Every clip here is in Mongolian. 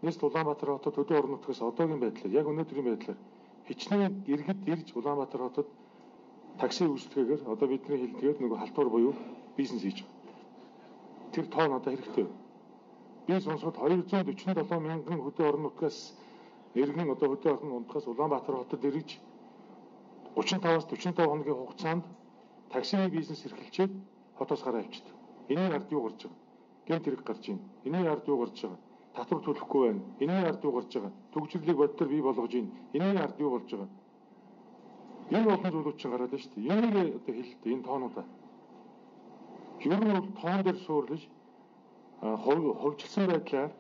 Нийслэл Улаанбаатар хотод хөдөө орон нутгаас одоогийн байдлаар яг өнөөдрийн байдлаар хичнээн иргэд ирж Улаанбаатар хотод такси үйлчилгээгээр одоо бидний хэлдгээр нөгөө халтуур буюу бизнес хийж байгаа. Тэр тоо надад хэрэгтэй. Би сонсоход 247 мянган хөдөө орон нутгаас иргэн одоо хөдөө орон нутгаас Улаанбаатар хотод ирж 35-аас 45 хоногийн хугацаанд таксины бизнес эрхэлчээд хотоос гараа авчихдээ. Энийн ард юу гарч байгаа? Гэмт хэрэг гарч байна. Энийн ард юу гарч байгаа? Татвар төлөхгүй байна. Энийн ард юу гарч байгаа? Төгжрлийг боддоор бий болгож байна. Энийн ард юу болж байгаа? Энэ олон зүйлүүд чинь гараад байна шүү дээ. Энийг одоо хэлэлтэй энэ тоонуудаа. Ер нь бол тоон дээр суурлаж хувьчилсан байдлаар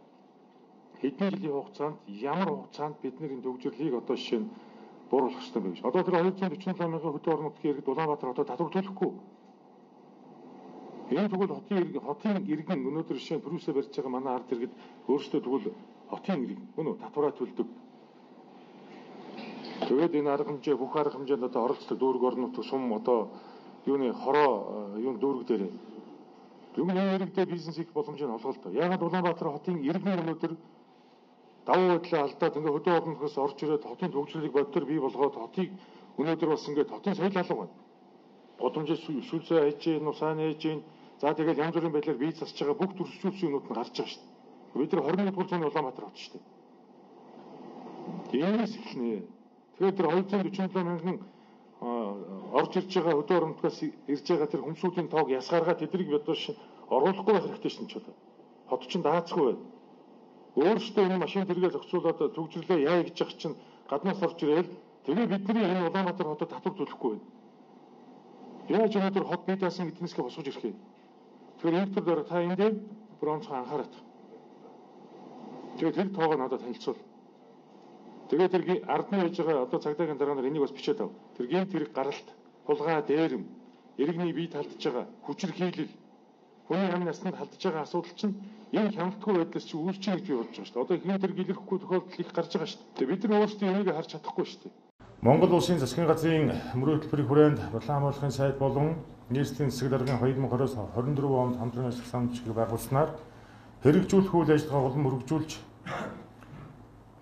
хэдэн жилийн хугацаанд ямар хугацаанд бид нар энэ төгжрлийг одоо жишээ нь бууруулах хэрэгтэй бэ гэж. Одоо тэр 247 мянган хөдөө орон нутгийн иргэд Улаанбаатар хотод татвар төлөхгүй. Энэ тэгвэл хотын иргэн өнөөдөр жишээ нь пүрүсээ барьж байгаа манай ард иргэд өөрсдөө тэгвэл хотын иргэн үнэ үү татвараа төлдөг. Тэгээд энэ арга хэмжээ бүх арга хэмжээнд одоо оролцдог дүүрэг орон нутаг сум одоо юуны хороо юун дүүрэг дээр тэгвэл энэ иргэдээ бизнес хийх боломжийг олгоо л доо. Яагаад Улаанбаатар хотын иргэн өнөөдөр давуу байдлаа алдаад ингээ хөдөө орон нутгаас орж ирээд хотын төгжрлийг боддоор бий болгоод хотыг өнөөдөр бас ингээ хотын соёл алга байна. Гудамжид шүлзээ хайж гин, усааны хайж гин. За тэгэл янз бүрийн байдлаар бие засаж байгаа бүх төрсжүүлсэн юмнууд нь гарч байгаа шүү дээ. Бид нар 21-р зууны Улаанбаатар хот шүү дээ. Энэс эхэлнэ. Тэгэхээр тэр 247 мянган орж ирж байгаа хөдөө орон нутгаас ирж байгаа тэр хүмүүсийн тоог ясгааргаа тэднийг бодож оруулахгүй байх хэрэгтэй шин ч одоо. Хот чинь даацгүй байна. Өөрөөсөө энэ машин тэргээ зохицуулаад төгжрлөө яа гэж яах чинь гаднаас орж ирээл тэгээ бидний энэ Улаанбаатар хотод татвар төлөхгүй байна. Яаж өнөөдөр хот бие даасан гэднээсээ босгож ирэх юм. Тэгэхээр энэ төр дээр та энэ дээр бүр онцгой анхаарат. Тэгээд тэр тоогоо надад танилцуул. Тэгээд тэр ардны байж байгаа одоо цагдаагийн дараа нар энийг бас бичээд ав. Тэр гэмт хэрэг гаралт, хулгай, дээрэм, иргэний бие талдж байгаа хүчирхийлэл, хүний амь насанд халдж байгаа асуудал чинь энэ хяналтгүй байдлаас чи үүсч гэж би бодож байгаа шүү дээ. Одоо гэмт хэрэг илэрхгүй тохиолдол их гарч байгаа шүү дээ. Бид нар өөрсдөө энийг харж чадахгүй шүү дээ. Монгол Улсын засгийн газрын мөрийн хөтөлбөрийн хүрээнд Улаан хамгаалахын сайд болон нийслэлийн засаг даргын 2020-оос 24 онд хамтран ажиллах санамжийг байгуулснаар хэрэгжүүлэх үйл ажиллагаа улам өргөжүүлж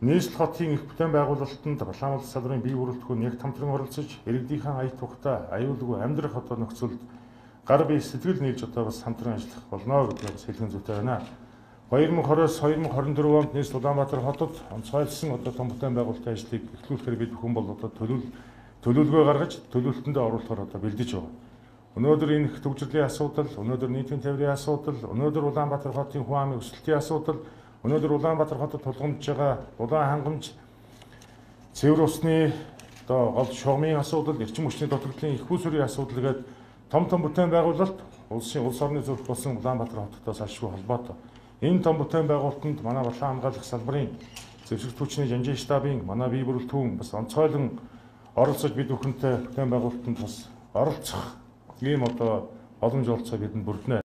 нийслэл хотын их бүтээн байгуулалтанд Улаан хамгаалах салбарын бие бүрэлдэхүүн нэгт хамтран оролцож иргэдийнхээ аят тухтай аюулгүй амьдрах одоо нөхцөлд гар бие сэтгэл нийлж одоо бас хамтран ажиллах болно гэдгийг бас хэлэх зүйтэй байна. 2020-оос 2024 онд нийслэл Улаанбаатар хотод онцгойлсон одоо том бүтээн байгуулалтын ажлыг эхлүүлэхээр бид бүхэн бол одоо төлөвлөгөө гаргаж төлөвлөлтөндөө оруулахаар одоо бэлдэж байгаа. Өнөөдөр энэ их төгжрлийн асуудал, өнөөдөр нийтийн тээврийн асуудал, өнөөдөр Улаанбаатар хотын хүн амын өсөлтийн асуудал, өнөөдөр Улаанбаатар хотод тулгамдж байгаа улаан хангамж, цэвэр усны одоо гол шугамын асуудал, эрчим хүчний дутагдлын их усүрийн асуудал гээд том том бүтээн байгуулалт улсын улс орны зүрх болсон Улаанбаатар хоттой салшгүй холбоотой. Энэ том бүтээн байгуулалтанд манай Улаан хамгаалах салбарын зэвсэг түвшний жанжин штабын манай бие бүрэлдэхүүн бас онцгойлон оролцож бид бүхэнтэй бүтээн байгуулалтанд бас оролцох ийм одоо боломж олцоо бидэнд бүрднэ.